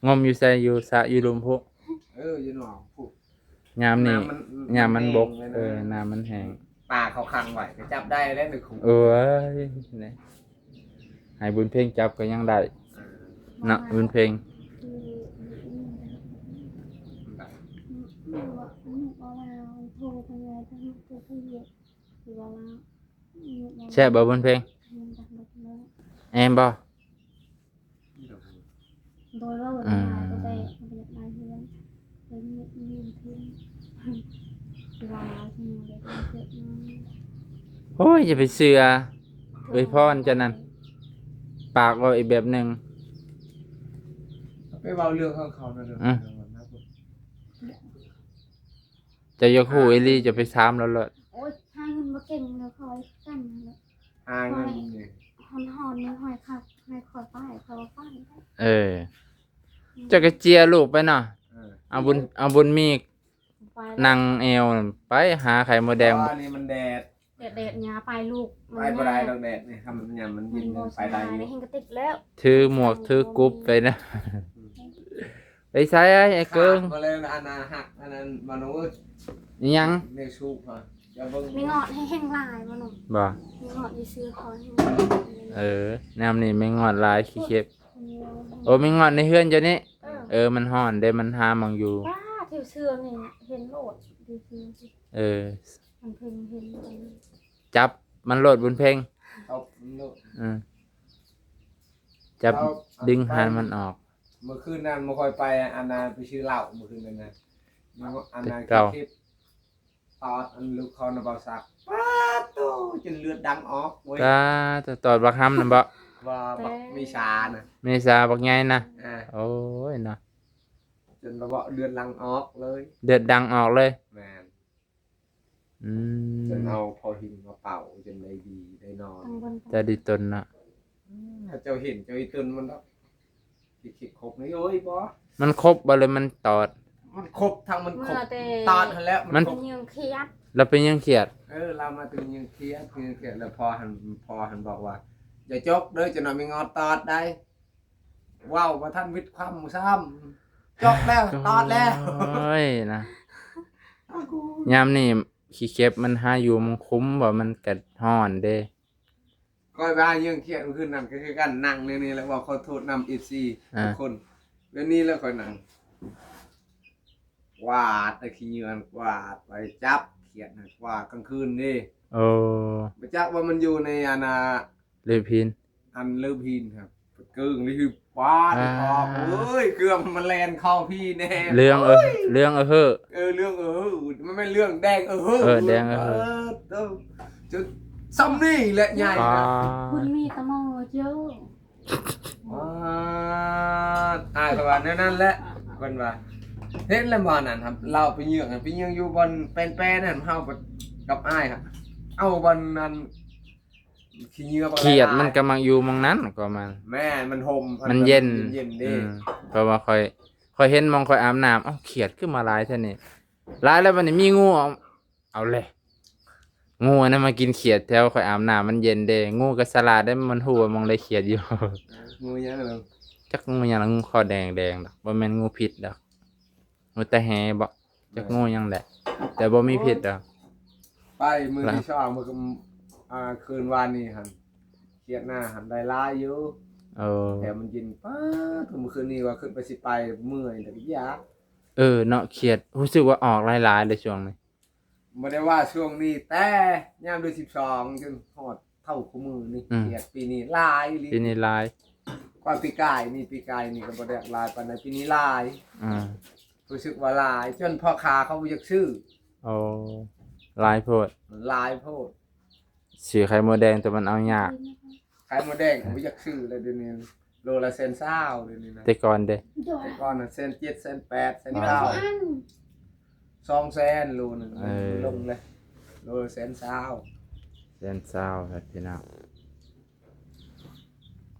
ີ. ງົມຢູ່ໃສ? ຢູ່ສະ ຢູ່ລຸ່ມພຸ້ນ? ເອີ ຢູ່ໜອງພຸ້ນ. ຍາມນີ້ ນ້ຳມັນ ຍາມມັນບົກ ແຫ້ງແລ້ວນະ. ເອີ ນ້ຳມັນແຫ້ງ. ປາເຂົາຂັງໄວ້ກໍຈັບໄດ້ແລ້ວ ໃນຄຸກ. ໂອ້ຍ ນີ້ ໃຫ້ບຸນເພັງຈັບກໍຍັງໄດ້ ເອີ ເນາະ ບຸນເພັງ. ແຊບບໍ່ບຸນເພັງ? ແມ່ນບໍ່? ໂດຍ ເວົ້າ ອືມ ຫຼາຍໆ ກໍໄດ້ ກໍໄດ້ຫຼາຍເຮືອນ ເພິ່ນມີເງິນທຶນ ວ່າ ໂອ້ຍ ຢ່າໄປເຊື່ອ ເອີຍ ພອນເຈົ້ານັ້ນ ປາກເວົ້າອີກແບບໜຶ່ງ ໄປເວົ້າເລື່ອງຂອງເຂົານັ້ນເດີ. ອືມ ເຈົ້າຢາກຮູ້ອີ່ຫຼີ ເຈົ້າໄປຖາມລາວໂລດ. ໂອ້ຍ ຫາເງິນບໍ່ເກັ່ງເລີຍ ຂ້ອຍກັນນັ້ນແຫຼະ. ຫາເງິນນີ້ ຮ້ອນໆ ນີ້ ຫ້ອຍຄັກ ໃຫ້ຂ້ອຍໄປ ຂ້ອຍບໍ່ໄປ. ເອີ ເຈົ້າກໍເຈຍລູກໄປເນາະ. ເອີ ເອົາບຸນ ເອົາບຸນມີ ນັ່ງແອວໄປຫາໄຂ່ມົດແດງ. ອັນນີ້ມັນແດດ ແດດໆ ຢ່າໄປລູກ ໄປບໍ່ໄດ້ດອກແດດນີ້ ຖ້າມັນຍາມມັນເຢັນໄປໄດ້ຢູ່. ແຮງກະຕິກແລ້ວ ຖືໝວກຖືກຸບໄປນະ. ໄປໃສອ້າຍເກີງ? ມາແລ້ວ ອັນນັ້ນຮັກ ອັນນັ້ນ ມາໂນເອີຍ. ອີ່ຫຍັງ? ແນວສູບ ຮະ ຢ່າເບິ່ງ ແມງງອດແຮງຫຼາຍ ມາໂນ. ບໍ່ ແມງງອດຢູ່ຊື່ເຂົາ. ເອີ ຍາມນີ້ແມງງອດຫຼາຍ ຂີ້ເຂັບ. ໂອ້ ແມງງອດໃນເຮືອນເຈົ້ານີ້. ເອີ ເອີ ມັນຮ້ອນເດ້ ມັນຫາໝ່ອງຢູ່. ປ້າ ແຖວເຊື່ອງນີ້ເຫັນໂລດ ເອີ ມັນເພິ່ງເຫັນ ຈັບມັນໂລດບຸນເພັງ. ຈັບໂລດ ເອີ ຈັບ ເອົາ ດຶງ ອັນ ໃຫ້ມັນອອກ. ມື້ຄືນນັ້ນບໍ່ຄ່ອຍໄປ ອັນນ່າ ໄປຊື້ເຫຼົ້າມື້ຄືນນັ້ນນະ ອັນນ່າ ເກົ່າ ເກັບ ຕອດອັນລູກເຂົານະ ເບົາສັກ ປາດໂທ້ ຈົນເລືອດດັງອອກເວີຍ. ປາດໂທ້ ຕອດບັກຮຳນະບໍ? ວ່າບັກເມສານະ ເມສາບັກໃຫຍ່ນະ. ອ່າ ໂອ້ຍເນາະ ຈົນລະເບາະເລືອດຫຼັງອອກເລີຍ ເລືອດດັງອອກເລີຍ. ແມ່ນ. ອືມ ຈົນເອົາພໍຫິນມາເປົ່າ ຈົນໄດ້ດີໄດ້ນອນ. ຈະດີຕົນເນາະ. ອືມ ເຈົ້າເຫັນເຈົ້າອີຕົນມັນດອກ ທີ່ຄິດຄົບນີ້ ໂອ້ຍ ບໍ່ ມັນຄົບບໍ່ ຫຼືມັນຕອດ? ມັນຄົບ ທັງມັນຄົບ ເມື່ອແຕ່ຕອດຫັ້ນແຫຼະ ມັນ ມັນເປັນເຫຍື່ອຂຽດ ລາວເປັນເຫຍື່ອຂຽດ. ເອີ ລາວມາເປັນເຫຍື່ອຂຽດ ເຫຍື່ອຂຽດ ແລ້ວພໍ່ຫັ້ນ ພໍ່ຫັ້ນບອກວ່າ ຢ່າຈົກເດີ ຈະໜ້ອຍມີງອດຕອດໄດ໋. ເວົ້າບໍ່ທັນວິດຄຳຊ້ຳ ຈົກແລ້ວ ຕອດແລ້ວ. ໂອ້ຍນະ ຍາມນີ້ຂີ້ເຂັບມັນຫາຢູ່ມັນຄຸມບໍ່ ມັນກະຮ້ອນເດ້. ຂ້ອຍວ່າເຫຍື່ອຂຽດມື້ຄືນນັ້ນກໍຄືກັນ ນັ່ງແນວນີ້ແຫຼະ ເວົ້າຂໍໂທດນຳເອັຟຊີ ອ່າ ທຸກຄົນ. ແນວນີ້ແຫຼະຂ້ອຍນັ່ງ ກວາດເອົາຂີ້ເຫຍື້ອ ກວາດໄປ ຈັບຂຽດຫັ້ນ ກວາດກາງຄືນເດ້. ໂອ້ ບໍ່ຈັກວ່າມັນຢູ່ໃນອັນນ່າ ເລີບຫີນ ອັນເລີບຫີນຫັ້ນ ເກີງນີ້ຄືປາດ ອ່າ ອອກເອີຍ ເກືອບມັນແລ່ນເຂົ້າພີ້ແນ່. ເຫຼືອງເອີ ເອີ ເຫຼືອງເອີເຮີ້ ເອີ ເຫຼືອງເອີເຮີ້ ມັນແມ່ນເຫຼືອງແດງເອີເຮີ້. ເອີ ແດງເອີເຮີ້ ເອີ ຈົນສ່ຳນີ້ແຫຼະໃຫຍ່. ປາດ ຄຸນມີຕະມໍເຈີ. ປາດ ອ້າຍເພິ່ນວ່າແນວນັ້ນແຫຼະ ເພິ່ນວ່າ ເຫັນແລ້ວບໍ່ນັ້ນ ລາວໄປເຫຍື່ອຫັ້ນ ໄປເຫຍື່ອຢູ່ບ່ອນແປນໆ ນັ້ນ ເຮົາກັບອ້າຍຫັ້ນ ເອົາບ່ອນນັ້ນ ຂີ້ເຫຍື້ອ ຂຽດມັນກໍມັກຢູ່ໝ່ອງນັ້ນ ກໍມັນ ແມ່ນ ມັນຫົ່ມ ມັນເຢັນ ເຢັນໆ ເດ້. ອືມ ເພາະວ່າຂ້ອຍ ຂ້ອຍເຫັນໝ່ອງຂ້ອຍອາບນ້ຳ ເອົ້າ ຂຽດຄືມາຫຼາຍແທ້ນີ້ ຫຼາຍແລ້ວບັດນີ້ມີງູ ເອົາ ເອົາແຫຼະ ງູອັນນັ້ນມາກິນຂຽດແຖວຂ້ອຍອາບນ້ຳ ມັນເຢັນເດ້. ງູກໍສະຫຼາດເດ້ ມັນຮູ້ວ່າໝ່ອງໃດຂຽດຢູ່. ງູຫຍັງລະ? ຈັກງູຫຍັງລະ ງູຄໍແດງໆ ດອກ ບໍ່ແມ່ນງູພິດດອກ ງູຕາແຮບໍ ຈັກງູຫຍັງແຫຼະ ແຕ່ບໍ່ມີພິດດອກ. ໄປມື້ທີສອງ ມື້ ອ່າ ຄືນວານນີ້ຫັ້ນ ຂຽດນາຫັ້ນໄດ້ຫຼາຍຢູ່. ເອີ ແຖວມັນກິນ ປາດ ມື້ຄືນນີ້ວ່າຂຶ້ນໄປຊິໄປ ເມື່ອຍແລ້ວກໍຢາກ. ເອີເນາະ ຂຽດ ຮູ້ສຶກວ່າອອກຫຼາຍໆ ເດ້ຊ່ວງນີ້. ບໍ່ໄດ້ວ່າຊ່ວງນີ້ ແຕ່ຍາມເດືອນສິບສອງ ຈົນຮອດເທົ່າຄູ່ມື້ນີ້. ອືມ ຂຽດປີນີ້ຫຼາຍອີ່ຫຼີ ປີນີ້ຫຼາຍກວ່າປີກາຍນີ້. ປີກາຍນີ້ກໍບໍ່ໄດ້ຫຼາຍປານໃດ ປີນີ້ຫຼາຍ. ອືມ ຮູ້ສຶກວ່າຫຼາຍ ຈົນພໍ່ຄ້າເຂົາບໍ່ຢາກຊື້. ໂອ້ ຫຼາຍໂພດ ມັນຫຼາຍໂພດ. ຊື້ໄຂ່ມົດແດງ ແຕ່ມັນເອົາຍາກ. ໄຂ່ມົດແດງກໍບໍ່ຢາກຊື້ແລ້ວ ດຽວນີ້ໂລລະແສນຊາວ ດຽວນີ້ນະ. ແຕ່ກ່ອນເດ້? ແຕ່ກ່ອນນະແສນເຈັດ ແສນແປດ ແສນເກົ້າ ສອງແສນໂລໜຶ່ງ. ເອີ ລົງເລີຍ ໂລລະແສນຊາວ ແສນຊາວ ພີ່ນ້ອງ.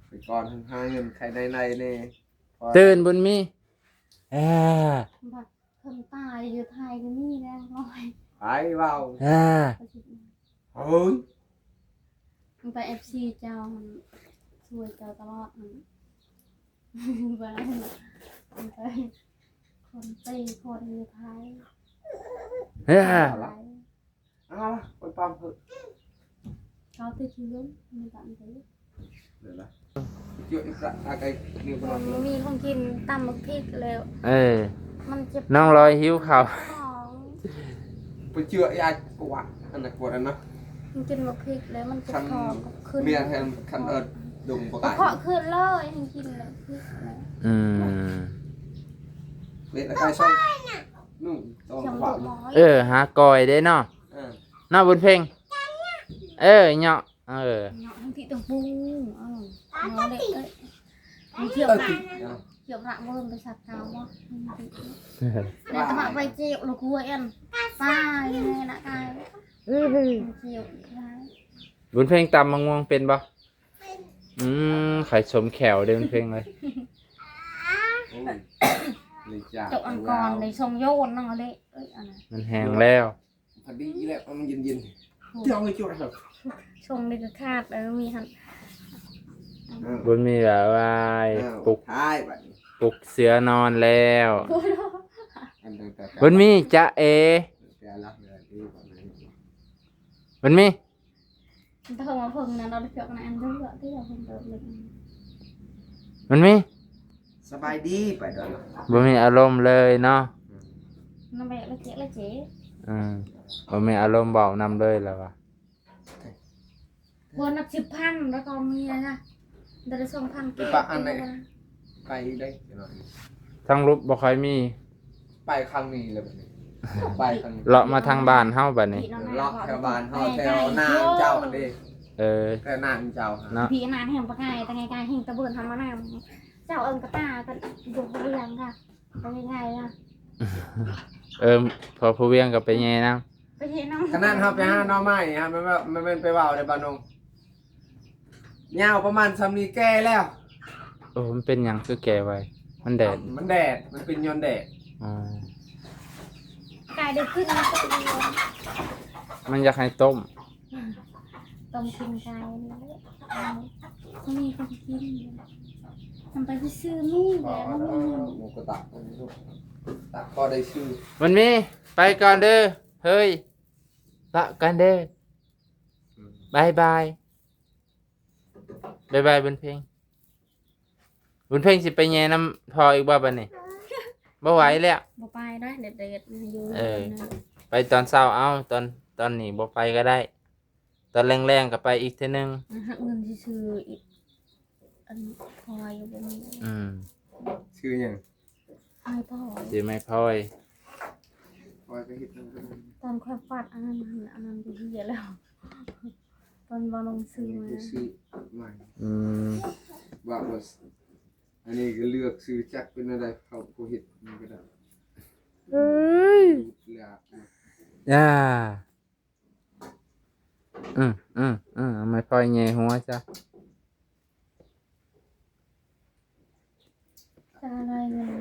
ແຕ່ກ່ອນຫາເງິນໄຂໃນໆ ແດ່. ຕື່ນບຸນມີ ເອີ ບັດຄົນຕາຍຢູ່ໄທກໍມີແລ້ວ ໃຜເວົ້າ? ເອີ ເຮີ້ຍ ໄປເອັຟຊີເຈົ້າຫັ້ນ ຊ່ວຍເຈົ້າຕະຫຼອດຫັ້ນ ບໍ່ໄດ້. ຄົນໄປ ຄົນໄປ ຄົນຢູ່ໄທ ເອີ ເອົາລະ ຄົນປ້ອມເພິ່ນ ເຂົາຕິດຢູ່ ມີບ້ານເດີ ເດີລະ ຢູ່ອີກລະ ອາໄກ ມີຄົນ ບໍ່ມີຂອງກິນ ຕຳບັກພິກແລ້ວ ເອີ ມັນເຈັບ ນ້ອງລອຍຫິວເຂົ້າ ໄປເຈື່ອຍາຍກວດ ອັນນັ້ນກວດອັນນັ້ນ ມັນກິນບັກພິກແລ້ວມັນເຈັບທ້ອງ ຂຶ້ນ ເມຍແທນ ຄັນເອີ້ນດົງບໍ່ກາຍ ເຄາະຂຶ້ນເລີຍ ໃຫ້ກິນແລ້ວພິກແລ້ວ ອືມ ເມຍກາຍຊ່ອງ ໜຶ່ງ ສອງ ສາມ ເອີ ຫາກ້ອຍເດ້ເນາະ ເອີ ເນາະ ບຸນເພັງ ເອີ ເນາະ ເອີ ເນາະ ທັງທີ່ຕົງປຸງ ເອີ ເນາະເລີຍ ເອີຍ ມັນຈຽວລະ ເອີ ເນາະ ຈຽວລະ ບໍ່ເປັນສັດເກົ່າບໍ່ ແລ້ວກໍມາໄປຈຽວລະກົວອັນ ປາຢູ່ໃນນະກາຍ ມັນຈຽວອີກລະ ບຸນເພັງຕຳໝາກມ່ວງເປັນບໍ່? ເປັນ ອືມ ໄຂ່ສົມແຂ້ວເດ້ບຸນເພັງເອີຍ ໂອ້ຍ ເຈົ້າອັນກ່ອນໄດ້ສົ່ງໂຍນເນາະເລ ເອີຍ ອັນນັ້ນ ມັນແຫ້ງແລ້ວ ພໍດີແລ້ວ ມັນເຢັນໆ ເຈົ້າໄວ້ຈົດເນາະ ສົ່ງນີ້ກໍຂາດແລ້ວ ມີຫັ້ນ ເອີ ບຸນມີແບບວ່າ ອ້າວ ປຸກ ທ້າຍບັດນີ້ ປຸກເສືອນອນແລ້ວ ໂອ້ຍ ບຸນມີ ຈ໊ະເອ ບຸນມີ ມັນໂທມາເພິ່ງນະ ເຮົາໄດ້ເພາະກັນອັນເດີ ທີ່ເຮົາເພິ່ງເດີ ມັນມີ ສະບາຍດີ ໄປດອນລະ ບໍ່ມີອາລົມເລີຍເນາະ ອືມ ນຳແບະລະເຈລະເຈ ອືມ ບໍ່ມີອາລົມເວົ້ານຳເລີຍລະວ່າ ບໍ່ນັບສິບພັນ ແລ້ວກໍມີນະ ເດືອນລະສອງພັນ ໄປປະອັນໃດ ເກັບ ໄປໄດ້ ທາງລົດບໍ່ຄ່ອຍມີ ໄປຄັ້ງນີ້ແລ້ວບັດນີ້ ໄປຄັ້ງນີ້ ເລາະມາທາງບ້ານເຮົາບັດນີ້ ເລາະແຖວບ້ານເຮົາ ແຖວນາເຈົ້າຫັ້ນເດ້ ເອີ ແຖວນາເຈົ້າຫັ້ນເນາະ ພີ່ນາແຮ່ງປະໄກ ແຕ່ໄກໆ ແຮ່ງຕະເບີນເຮົາມານຳ ເຈົ້າເອີ້ນກະຕາກັນ ຢູ່ຜູ້ວຽງກະ ໄປງ່າຍໆ ເອີ ພໍ່ຜູ້ວຽງກໍໄປແຍ່ນຳ ໄປແຍ່ນຳ ຂະໜາດເຮົາໄປຫາໜໍ່ໄມ້ຫັ້ນ ມັນແມ່ນ ມັນແມ່ນໄປເວົ້າໄດ້ ບ່າວນົງ ຍາວປະມານຊ່ຳນີ້ແກ່ແລ້ວ ໂອ້ ມັນເປັນຫຍັງຄືແກ່ໄວ? ມັນແດດ ມັນແດດ ມັນເປັນຍ້ອນແດດ ອໍ ກາຍໄດ້ຂຶ້ນມາຕົວດຽວ ມັນຢາກໃຫ້ຕົ້ມ ຕົ້ມກິນກາຍນີ້ແຫຼະ ມີຄົນກິນ ມັນໄປຊື່ໆ ມີແຫຼະ ໝູກະທະ ຕັກພໍໄດ້ຊື້ ມັນມີ ໄປກ່ອນເດີ ເຮີຍ ປະກັນເດີ ບາຍບາຍ ບາຍບາຍ ບຸນເພັງ ບຸນເພັງຊິໄປແຍ່ນຳພໍ່ອີກບໍ່ບັດນີ້? ບໍ່ໄຫວແລ້ວ ບໍ່ໄປໄດ້ ແດດໆ ຢູ່ ເອີ ໄປຕອນເຊົ້າເອົາ ຕອນ ຕອນນີ້ບໍ່ໄປກໍໄດ້ ຕອນແລງໆກໍໄປອີກເທື່ອໜຶ່ງ ຫາເງິນຊື້ອີກ ອັນ ພໍຢູ່ບໍ່ມີ ອືມ ຊື່ຫຍັງ? ໄມ້ພອຍ ຊື່ໄມ້ພອຍ ພອຍກໍເຮັດ ຕອນຂ້ອຍຟາດອັນນັ້ນ ອັນນັ້ນກໍເຫຍແລ້ວ ຕອນບໍ່ລົງຊື້ມາ ຊື້ໃໝ່ ອືມ ວ່າ ວ່າ ອັນນີ້ກໍເລືອກຊື້ຈັກເປັນແນວໃດ ເຂົາບໍ່ເຮັດມັນກໍໄດ້ ເອີຍ ຢ່າ ອືມ ອືມ ອືມ ເອົາໄມ້ພອຍແຍ່ຫົວຊະ ຈະໄດ້ເງິນ